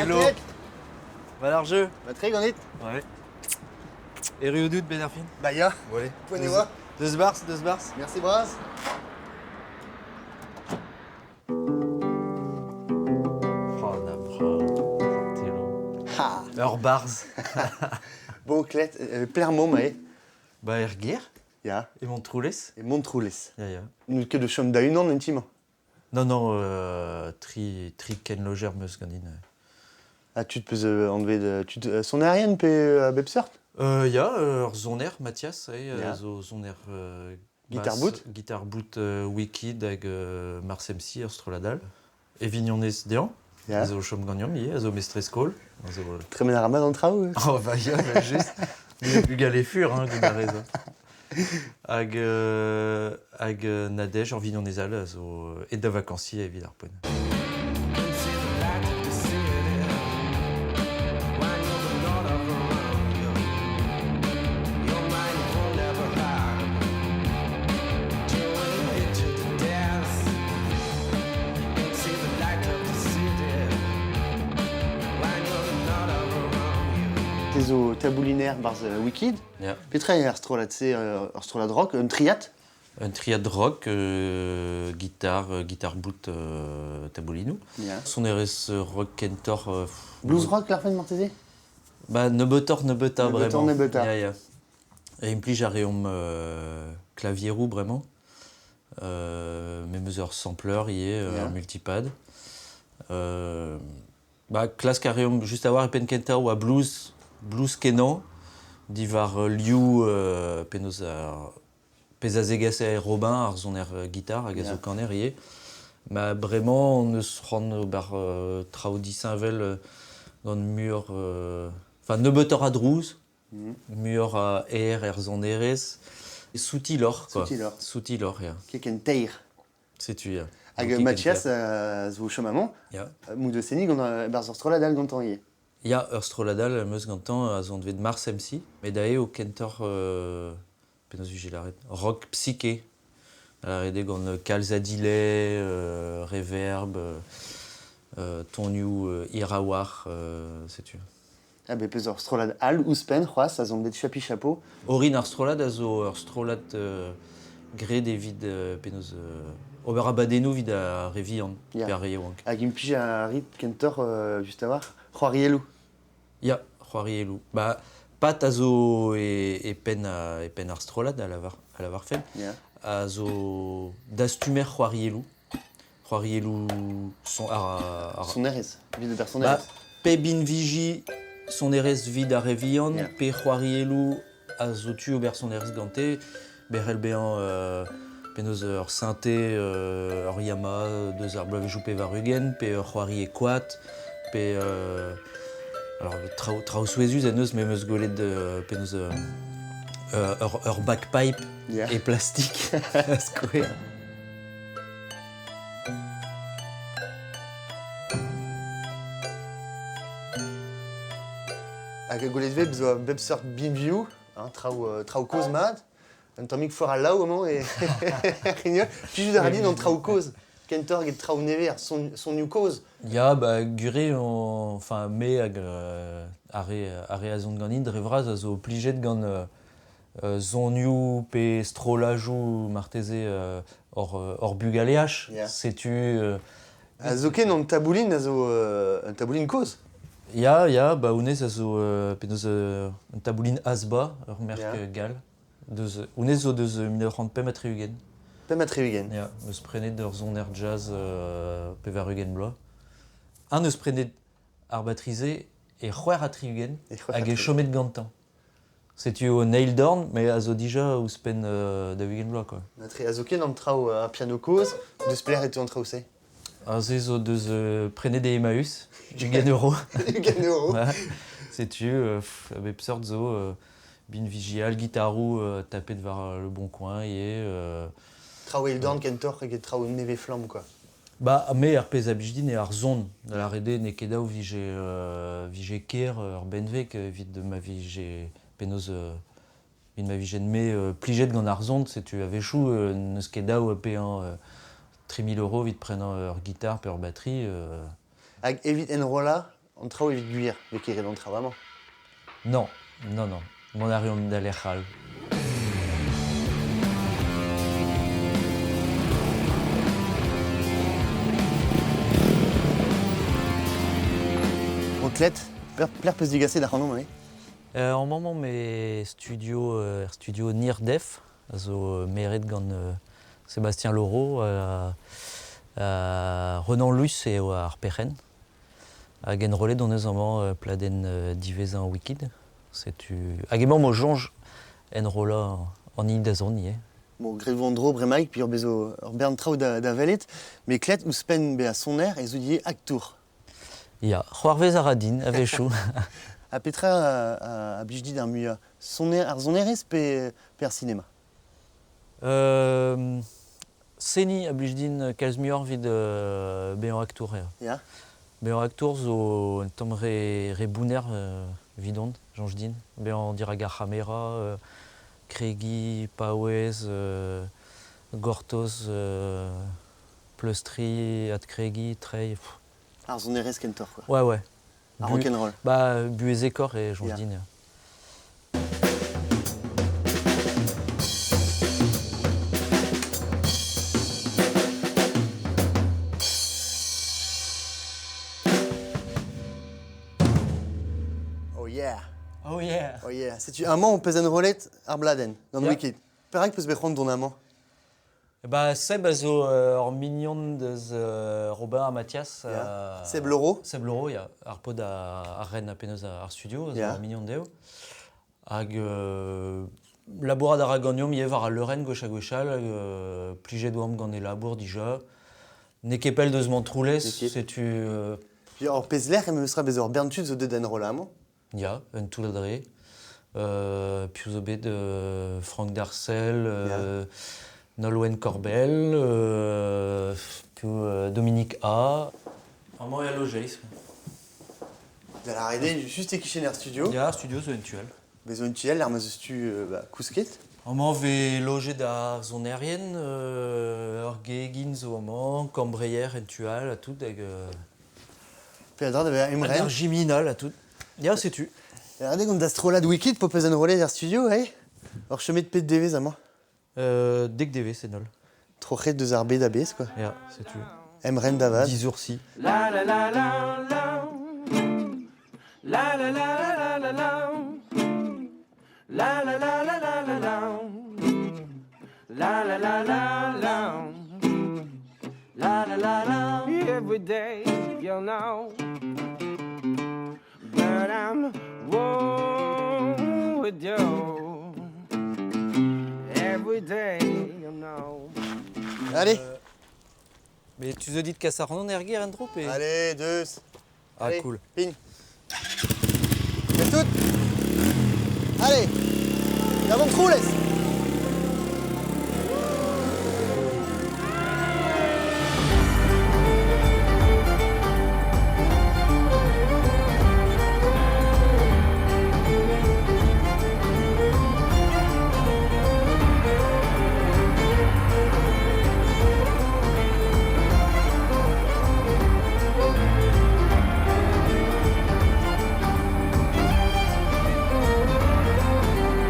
Hello. Athlète. Va ar jeu. Ba tre ganit. Ouais. Erru out ben ar fin. Ba ya. Ouais. Poent e oa. Deus bars, deus bars. Merci bras. Oh, na brav. Telo. Ha. Ur barzh. Bon, Klet, pler mont eo. Ba er gêr, Ya. e Montroulez. E Montroulez. Ya, ya. N'out ket o chom da-unan en ti-mañ. Non, non, tri kenlojer 'meus ganin. Ha tud peus anvet tud sonerien pe a bep seurt? Ya, ur soner, Mathias, eo, Ya. zo soner Gitar bass, bout. Gitar bout Wicked hag Mars MC, ur strollad all. E vignonez dezhañ, Ya. a zo o chom ganeomp ivez, a zo mestrez-skol. A zo Tremen a ra mat an traoù. Oh, bah ya, bah just. Bugale fur, hein, goût a rez. Hag, hag Nadège, ur vignonez all, a zo aet da vakañsiñ evit ar poent. Te zo tabouliner barzh Wicked. Ya. Petra eo ar strollad-se, ur strollad rock, un triad? Un triad rock, guitare, guitare bout, taboulinoù. Ya. Sonerezh rock kentoc'h... Blues rock larfen marteze? Ba nebeutoc'h nebeutañ Nebeutoc'h bremañ. nebeutañ. Ya, ya. E implij a reomp klavieroù bremañ. Me 'm eus ur sampler ivez, Ya. ur multipad. Ba klask a reomp just a-walc'h e penn kentañ oa blues, blues kenañ, diwar liv penaos ar pezh a zegase Robin, ar soner gitar hag a zo Ya. kaner ivez. Ma bremañ on eus c'hoant ober traoù disheñvel gant muioc'h... Enfin nebeutoc'h a drouz, muioc'h a aer er sonerezh. Soutiloc'h, quoi. Soutiloc'h. Soutiloc'h, ya. Ket ken teir. Setu, ya. Hag Ket ken Mathias teir. a zo o chom amañ. Ya. Mout eus seniñ gant barzh ur strollad all gantañ ivez. Ya, ur strollad all am eus gantañ a zo anvet Mars MC. Met aze eo kentoc'h, penaos 'vije lâret, rock psyché. Lâret eo gant kalz a delay, reverb, tonioù hir a-walc'h, setu. Ah bet peus ur strollad all ouzhpenn c'hoazh a zo bet Chapi Chapeau. Orin ar strollad a zo ur strollad graet evit penaos ober abadennoù evit ar re vihan, Ya. pe ar re yaouank. Hag implij a rit kentoc'h just a-walc'h c'hoarielloù. Ya, c'hoarielloù. Ba, Pat a zo e penn, e penn ar strollad, a lavar, a lavarfen, Ya. a zo dastumer c'hoarielloù. C'hoarielloù son, ar, ar, Sonerezh, evit ober Ba, sonerezh. pe binviji sonerezh 'vit ar re vihan, Ya. pe c'hoarielloù a zo tu ober sonerezh gante, berc'hel bezañ penaos ur synthé, ur Yamaha deus ar bloavezhioù 80, pe ur c'hoari e koad, pe alors traoù, traoù souezhus en deus, me 'm eus gwelet penaos ur bagpipe Ya. e plastik, skouer. Hag gwelet vez zo a bep seurt binvioù, hein, traoù, traoù kozh mat. Un tammig foar al laou amañ e Rignol. Plijout a ra din an traoù kozh. Kentoc'h eget traoù nevez, ar son, sonioù kozh. Ya, ba, gure, on, enfin, me hag ar re, ar re a zon ganin dre vras a zo plijet gant sonioù pe strollajoù marteze hor, hor bugaleaj. Ya. Setu... A zoken an taboulin a zo un taboulin kozh. Ya, ya, ba honnezh a zo penaos un taboulin Asba, ur merk Ya. gall. Deus, honnezh zo deus 1965. 65. Ya, eus prenet ur soner jazz 80 bloaz. Un eus prenet ar batri-se e 66 E c'hwec'h ha hag e tri-ugent. chomet gantañ. Setu o nail dorn, mais a zo dija ouzhpenn 40 bloaz, quoi. Matre, a zoken an traoù ar piano kozh, deus pelec'h e teu an traoù-se? Aze zo deus prenet e Emmaüs, 20 euro. 20 euro. Ouais. Setu, a bep seurt zo, binvijial, gitaroù tapet war le bon coin ivez. Traoù eil-dorn kentoc'h eget traoù nevez-flamm, quoi. Ba, me ar pezh a blij din eo ar son. Da lâret eo n'eo ket dav vije, vije ker ur benveg evit ma vije penaos evit ma vijen me plijet gant ar son. Setu a-wechoù n'eus ket dav paeañ 3000 euros evit prenañ ur gitar pe ur batterie. Hag evit enrollañ, an traoù evit gwir, vez ket ret an traoù amañ. Non, non, non. Mont a reomp da lec'h all. Bon, Klet, plec'h peus digaset ac'hanomp, eh? En maman me studio, er studio Nirdef, a zo meret gant Sébastien Loro, Renan Luce eo ar perc'henn. Hag enrollet hon eus amañ pladenn diwezhañ Wikid. Setu hag emañ o soñj enrollañ an hini da zont ivez. Bon, graet vo an dro bremaik, puis ur bezo ur bern traoù da, da welet. Met klet ouzhpenn bezañ soner ez out ivez aktour. Ya, c'hoarvez a ra din a-wechoù. Ha petra a, a blij dit ar muiañ? Soner, ar sonerezh pe, pe ar sinema? Seniñ a blij din kalz muioc'h evit bezañ aktour eo. Ya. Bezañ aktour zo un tamm re, re bounner evidon, soñj din. Bezañ dirak ar c'hamera, kregiñ, paouez, gortoz, pleustriñ, adkregiñ, treiñ. Ar sonerezh kentoc'h, quoi. Ouais, ouais. Ar rock'n'roll. Ba, buhezekoc'h e soñj din. Oh yeah. Oh yeah. Oh yeah. Setu amañ on peus enrollet ar bladenn gant Wikid. Perak peus bet c'hoant dont amañ? Ba, Seb a zo ur mignon deus Robin ha Mathias. Yeah. Seb Loro. Seb Loro, ya. Ar paotr a ren ha penaos ar studio, a zo ur mignon dezho. Hag labourat a ra ganeomp ivez war al leurenn gwech ha gwechall, hag plijet oamp gant e labour dija. N'eo ket pell deus Montroulez, setu... Puis ur pezh lec'h em eus ra bez ur bern tud zo deuet d'enrollañ amañ. Ya, un toull adre. Piv zo bet Franck Darcel, Nolwenn Corbel, piv Dominique A. Amañ eo lojeiz. Da lâret eo just e-kichen ar studio. Ya, ar studio zo en tu all. Bez zo en tu all, ar meus tu ba, kousket. Amañ vez lojet ar sonerien, ur gegin zo amañ, kambreier en tu all ha tout hag... Peadra da vezañ emren. Hag ar jiminal ha tout. Ya, setu. Regardez gant da strollad Wikid po peus enrollet er studio, hey? Oc'h chomet pet devezh amañ? Dek devezh en holl. Troc'het deus ar bed a-bezh, quoi. Ya, setu. Emren da vat. Disoursi. La la la la la. La la la la la la. La la la la la la la. La la la la la. La la la la. Every day, you know. But I'm one with you. Every day, you know. Allez. Mais tu te dis de kas ar ran er gêr en-dro pe Allez, deus. Ah, Allez, cool. Pign. C'est tout. Allez, la Montroulez.